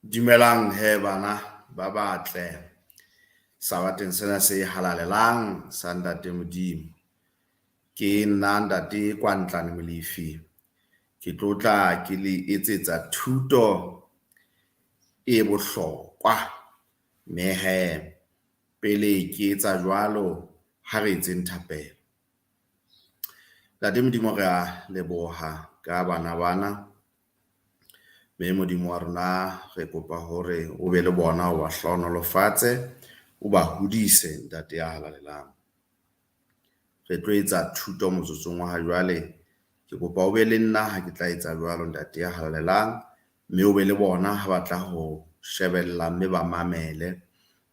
Dumelang hee bana ba batle sabateng sena se halalelang sa ntate Modimo. Ke nna ntate Kwantlane Molefi, ke tlotla ke le etsetsa thuto e bohlokwa. Mme hee pele ke etsa jwalo, ha re etseng thapelo. Ntate Modimo re a leboha ka bana bana, mme Modimo wa rona re kopa hore o be le bona o ba hlohonolofatse, o ba hodise ntate ya halalelang. Re tlo etsa thuto motsotsong wa ha jwale, ke kopa o be le nna ha ke tla etsa jwalo ntate ya halalelang. Mme o be le bona ha batla ho shebella mme ba mamele,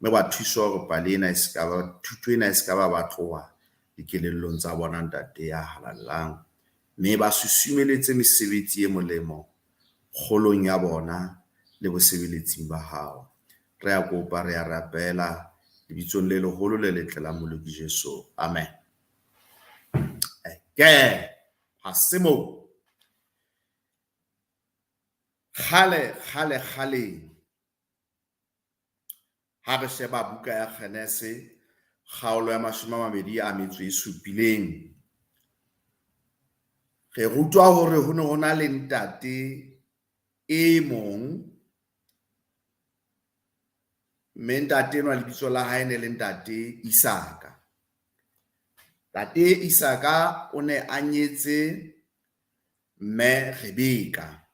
mme o ba thuse hore pale ena e ska ba, thuto ena e ska ba ba tloha dikelellong tsa bona ntate ya halalelang. Mme ba susumeletse mesebetsi e molemo kgolong ya bona le bosebeletsing ba hao. Re a kopa, re a rapela lebitsong le leholo le letle la Moloki Jeso. Amen. Ha se moo. Kgale, kgale, kgaleng ha re sheba buka ya Genese kgaolo ya 27, re rutwa hore ho ne ho na le ntate e mong, mme ntate enwa lebitso la hae ne le ntate Isaka. Ntate Isaka o ne a nyetse mme Rebeka.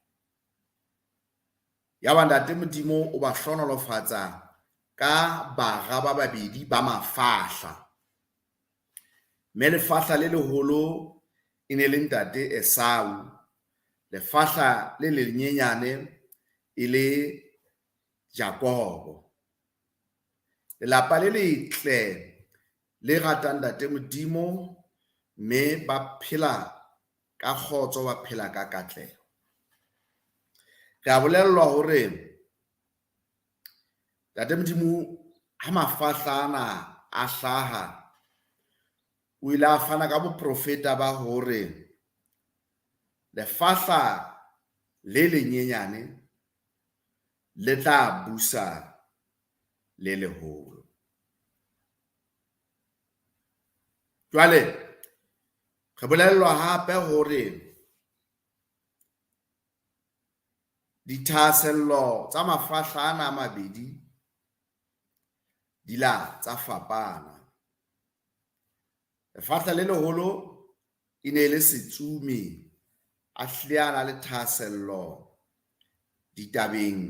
Yaba ntate Modimo o ba hlohonolofatsa ka bara ba babedi ba mafahla. Mme lefahla le leholo e ne le ntate Esau, lefahla le lenyenyane e le Jakobo. Lelapa le letle le ratang ntate Modimo mme ba phela ka kgotso, ba phela ka katleho. Re a bolellwa hore ntate Modimo ha mafahla ana a hlaha, o ile a fana ka boprofeta ba hore lefahla le lenyenyane le tla busa le leholo. Jwale re bolellwa hape hore dithahasello tsa mafahla ana a mabedi di la tsa fapana. Lefahla le leholo e ne le setsumi, a hlile a na le thahasello ditabeng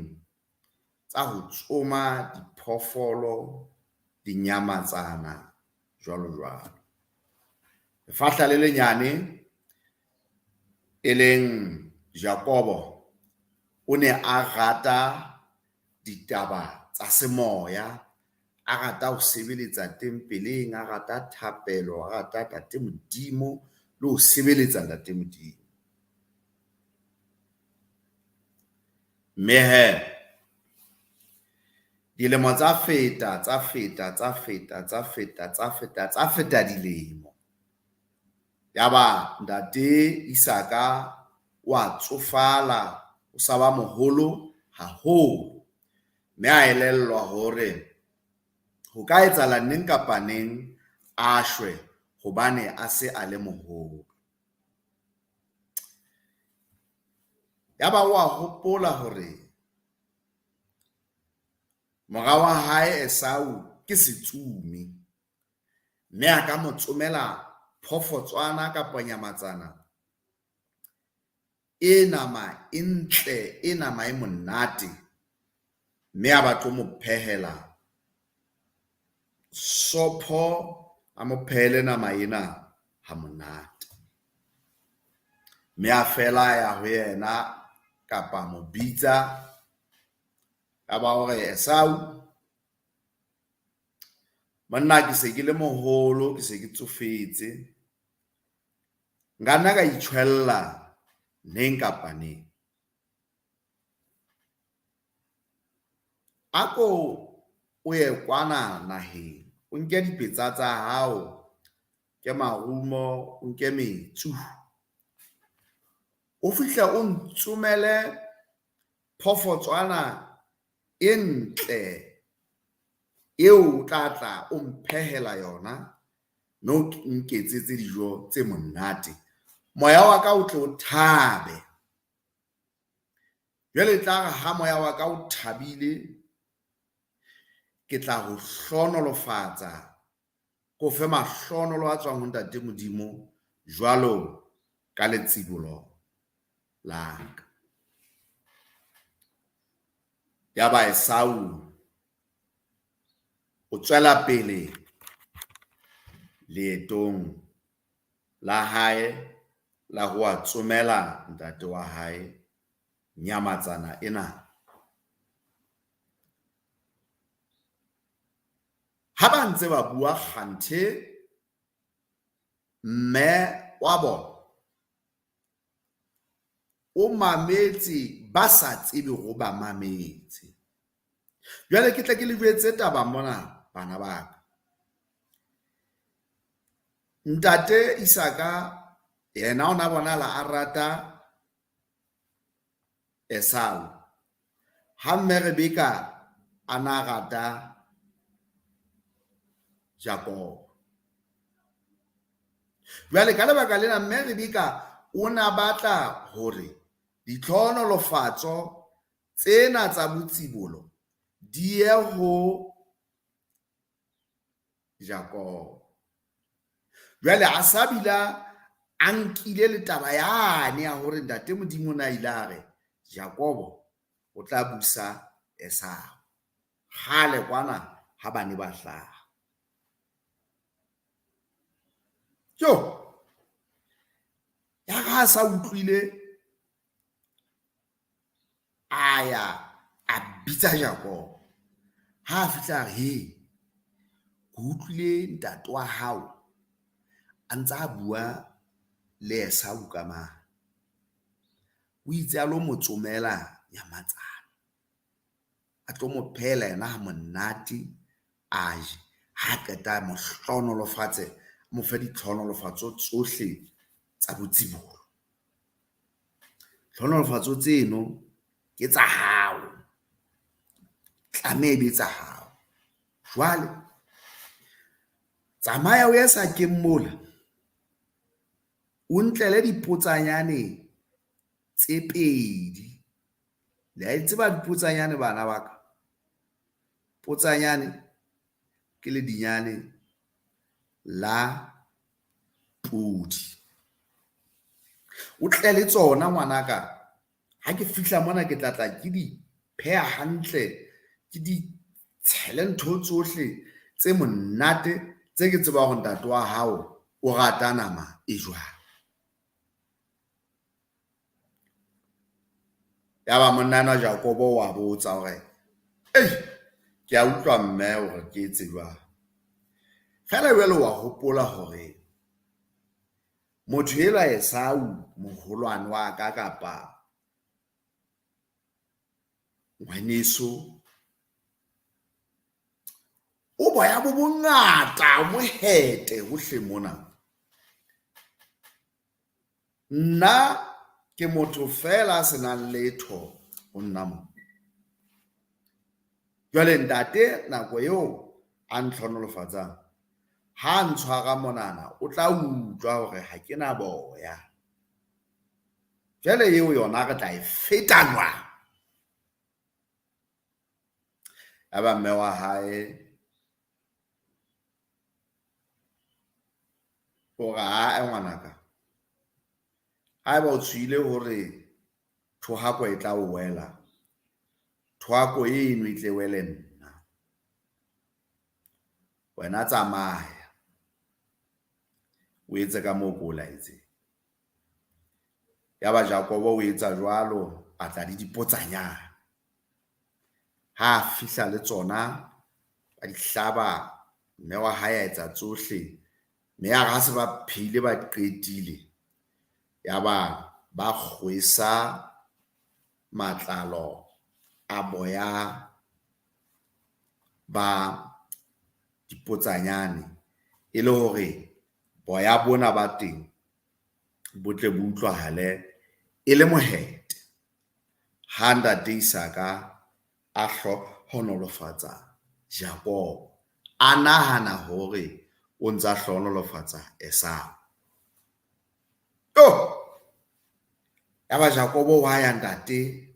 tsa ho tsoma diphoofolo, dinyamatsana jwalo jwalo. Lefahla le lenyane e leng Jakobo o ne a rata ditaba tsa semoya, a rata ho sebeletsa tempeleng, a rata thapelo, a rata ntate Modimo le ho sebeletsa ntate Modimo. Mme hee dilemo tsa feta, tsa feta, tsa feta, tsa feta, tsa feta, tsa feta dilemo. Yaba ntate Isaka wa tsofala, o sa ba moholo haholo. Mme a elellwa hore ho ka etsahala neng kapa neng a shwe hobane a se a le moholo. Yaba wa hopola hore mora wa hae Esau ke setsumi, mme a ka mo tsomela phoofotswana kapa nyamatsana e nama e ntle, e nama e monate, mme a ba tlo mo phehela sopho, a mo phehele nama ena ha monate. Mme a fela a ya ho yena kapa mo bitsa ya ba o re, Esau monna ke se ke le moholo, ke se ke tsofetse. Nka nna ka itjhwella neng kapa neng. A ko o ye kwana naheng, o nke dipetsa tsa hao, nke marumo, o nke metsu. O fihle o ntsomele phoofotswana e ntle eo o tla tla o mphehela yona mme o nketsetse dijo tse monate. Moya wa ka o tle o thabe. Jwale e tlare ha moya wa ka o thabile, ke tla ho hlohonolofatsa, ke o fe mahlohonolo a tswang ho Ntate Modimo jwalo ka letsibolo la ka. Yaba Esau o tswela pele leetong la hae la ho a tsomela ntate wa hae nyamatsana ena. Ha ba ntse ba bua kganthe mme wa bona o mametse ba sa tsebe hore ba mametse. Jwale ke tle ke le jwetse taba mona bana ba ka. Ntate Isaka yena o na bonahala a rata Esau, ha mme Rebeka a na rata Jakobo. Jwale ka lebaka lena mme Rebeka o na batla hore ditlhohonolofatso tsena tsa botsibolo di ye ho Jakobo. Jwale a sa bile a nkile le taba yane ya hore Ntate Modimo o ne a ile a re Jakobo o tla busa Esau kgale kwana ha ba ne ba hlaha. Jo! Ya re ha a sa utlwile a ya a bitsa Jakobo. Ha a fihla a re, he, ke utlwile ntate wa hao a ntse a bua le Esau ka mane. O itse a lo mo tsomela nyamatsana, a tlo mo phehela yena ha monate a je. Ha qeta a mo hlohonolofatse, a mo fe ditlhohonolofatso tsohle tsa botsibolo. Tlhohonolofatso tseno ke tsa hao, tlameha ebe tsa hao. Jwale tsamaya o ye sakeng mola, o ntlele dipotsanyane tse pedi. Le a e tseba dipotsanyane bana ba ka? Potsanyane ke ledinyane la podi. O tle le tsona ngwanaka. Ha ke fihla mona ke tla tla ke di pheha hantle, ke di tshele ntho tsohle tse monate tse ke tsebang hore ntate wa hao o rata nama e jwang. Yaba monna enwa Jakobo wa botsa hore, ei, ke a utlwa mme hore ke etse jwang. Feela jwale wa hopola hore motho elwa Esau moholwane wa ka kapa ngwaneso o boya bo bongata mohete hohle mona. Nna ke motho feela a senang letho ho nna mo. Jwale ntate nako eo a ntlhonolofatsang ha a ntshwara monana o tla utlwa hore ha ke na boya. Jwale eo yona re tla e feta jwang? Yaba mme wa hae o re, ae ngwanaka, haeba o tshohile hore thohako e tla o wela, thohako eno e tle wele nna. Wena tsamaya o etse ka moo ke o laetseng. Yaba Jakobo o etsa jwalo, a tla le dipotsanyane. Ha a fihla le tsona, a di hlaba, mme wa hae a etsa tsohle. Mme ya re ha se ba phehile ba qetile, yaba ba kgwesa matlalo a boya ba dipotsanyane e le hore boya bona ba teng bo tle bo utlwahale e le mohete ha ntate Isaka A hlohonolofatsa Jakobo, a nahana hore o ntsa hlohonolofatsa Esau. Oh! Yaba Jakobo wa ya ntate,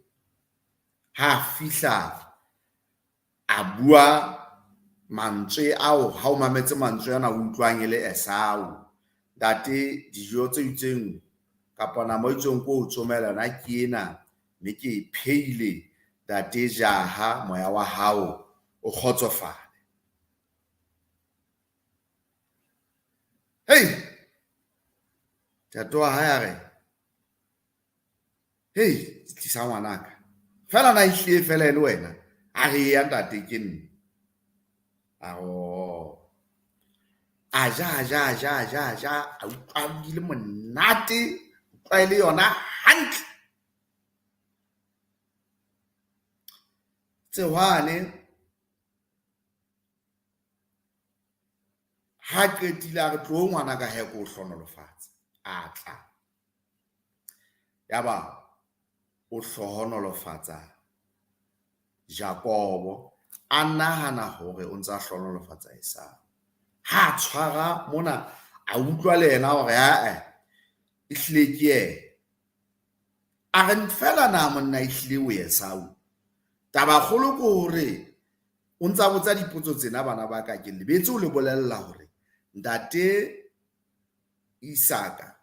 ha fihla a bua mantswe ao ha o mametse mantswe ana o utlwang e le Esau. Ntate dijo tse itseng kapa nama e itseng ko o tsomela yona ke ena, mme ke e phehile. Ntate jaha moya wa hao o kgotsofale. Hei! Ntate wa hae a re, hei, tlisa ngwanaka. Feela na ehlile fela e le wena? A re eya ntate ke nna. A re oh. A ja, a ja, a ja, a ja, a ja, a utlwa di le monate, utlwa e le yona hantle. Tsehwane ha qetile a re tlo ngwanaka he ko hlohonolofatse. A tla. Yaba o hlohonolofatsa Jakobo, a nahana hore o ntsa hlohonolofatsa Esau. Ha tshwara mona a utlwa le yena hore ae ehlile ke yena. A re fela na monna ehlile o Esau. Taba kgolo ke hore o ntsa botsa dipotso tsena bana ba ka, ke lebetse ho le bolella hore ntate Isaka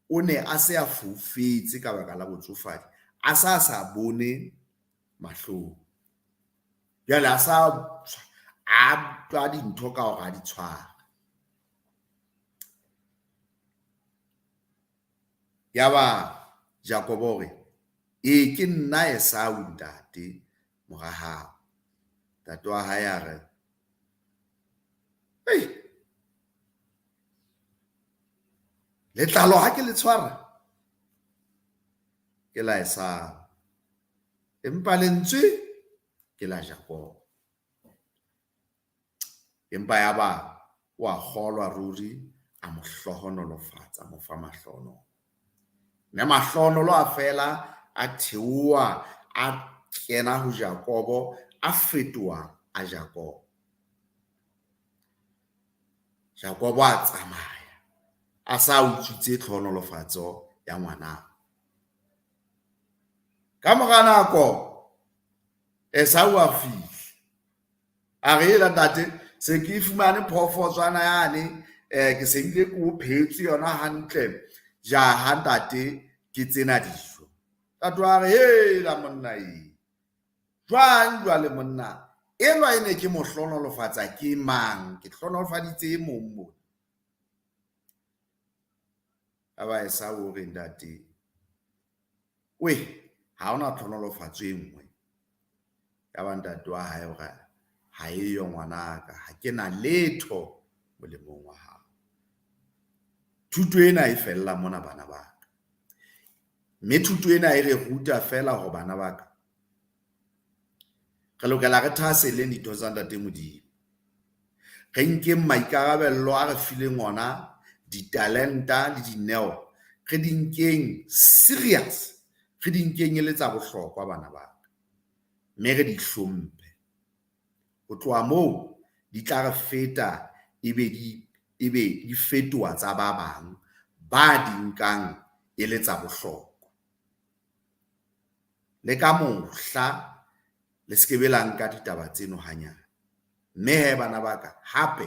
o ne a se a foufetse ka baka la botsofadi, a sa bone mahlong. Jwale a sa a utlwa dintho ka hore a di tshware. Yaba Jakobo o re, ee ke nna Esau ntate mora hao. Ntate wa hae a re, ei, letlalo ha ke le tshwara ke la Esau, empa lentswe ke la Jakobo. Empa yaba wa kgolwa ruri, a mo hlohonolofatsa, mo fa mahlohonolo. Mme mahlohonolo a fela a theoha, a kena ho Jakobo, a fetoha a Jakobo. Jakobo a tsamaya a sa utswitse tlhohonolofatso ya ngwana. Ka mora nako Esau a fihla. A re ela ntate, se ke fumane phoofotswana yane, ke se bile ke o phehetse yona hantle. Jaha ntate ke tsena dijo. Ntate wa re, hela monna e. Jwang jwale monna? Enwa e ne ke mo hlohonolofatsa ke mang? Ke hlohonolofaditse e mong mona. Yaba Esau o re ntate, we, ha hona tlhohonolofatso e nngwe. Yaba ntate wa hae o re, ha eyo ngwanaka, ha ke na letho molemong wa hao. Thuto ena e fella mona bana ba ka. Mme thuto ena e re ruta fela hore bana ba ka, re lokela re thahaselleng ditho tsa Ntate Modimo. Re nkeng maikarabello a re fileng ona, ditalenta le dineo, re di nkeng serious, re di nkeng e le tsa bohlokwa bana ba ka. Mme re di hlomphe. Ho tloha moo di tla re feta ebe di fetoha tsa ba bang ba di nkang e le tsa bohlokwa. Le ka mohla le se ke be la nka ditaba tseno hanyane. Mme he bana ba ka, hape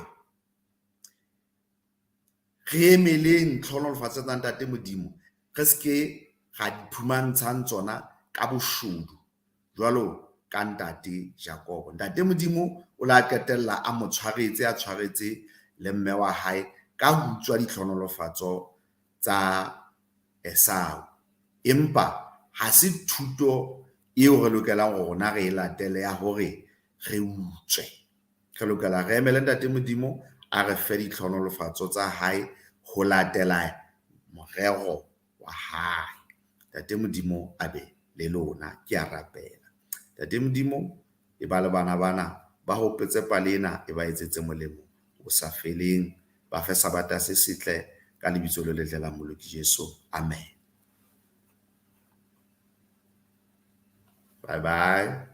re emeleng tlhohonolofatso tsa Ntate Modimo, re se ke ra di phumantshang tsona ka boshodu jwalo ka ntate Jakobo. Ntate Modimo o la qetella a mo tshwaretse, a tshwaretse le mme wa hae ka ho utswa ditlhohonolofatso tsa Esau. Empa ha se thuto eo re lokelang hore rona re e latele ya hore re utswe. Re lokela re emele Ntate Modimo a re fe ditlhohonolofatso tsa hae ho latela morero wa hae. Ntate Modimo a be le lona, ke a rapela. Ntate Modimo e ba le bana bana ba hopotse pale ena e ba etsetse molemo o sa feleng. Ba fe sabata se setle ka lebitso le letle la Mmoloki Jesu. Amen. Bye bye.